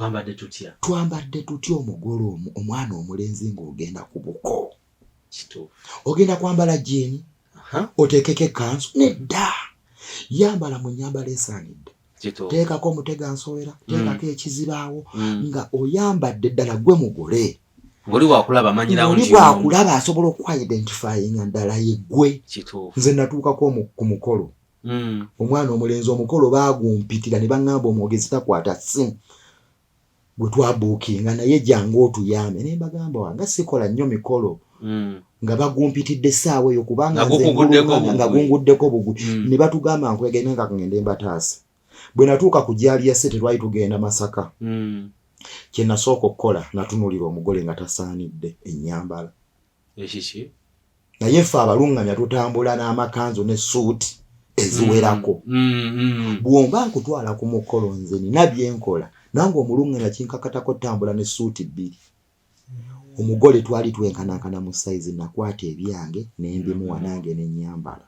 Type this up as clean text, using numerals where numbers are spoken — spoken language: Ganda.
Twambadde tutya? Twambadde tutya omugole omwana omulenzi ng'ogenda ku buko? Kituufu. Ogenda kwambala jean oteekeko ekkanzu? Nedda, yambala mu nyambala esaanidde. Kituufu. Teekako omutega nsowera, teekako ekizibaawo, nga oyambadde ddala gwe mugole. Ng'oli wakulaba amanyirawo oli nti bwakulaba asobola okuidentifyinga ddala yeggwe. Kituufu. Nze natuukako ku mukolo, omwana omulenzi omukolo baagumpitira ne baŋŋamba omwogezi takwata ssimu gwe twabuukinga naye jangu otuyambe, ne mbagamba wanga sikola nnyo mikolo. Nga bagumpitidde essaawa eyo kubanga Nga nze gukuguddeko ngulungana, nga bugwi. gunguddeko bugwi. Ne batugamba nkwegende nga ngende mbataasa. Bwe natuuka ku gyali ya ssente, twali tugenda Masaka, kye nasooka okukola, natunuulira omugole nga tasaanidde ennyambala. Ekiki? Naye ffe abaluŋŋamya tutambula n'amakanzu ne suuti eziwerako. Bw'omba nkutwala ku mukolo, nze nina byenkola nange omuluŋŋamya kinkakatako ttambula ne suuti bbiri. Omugole twali twenkanankana mu sayizi, nakwata ebyange ne mbimuwa nange ne nnyambala.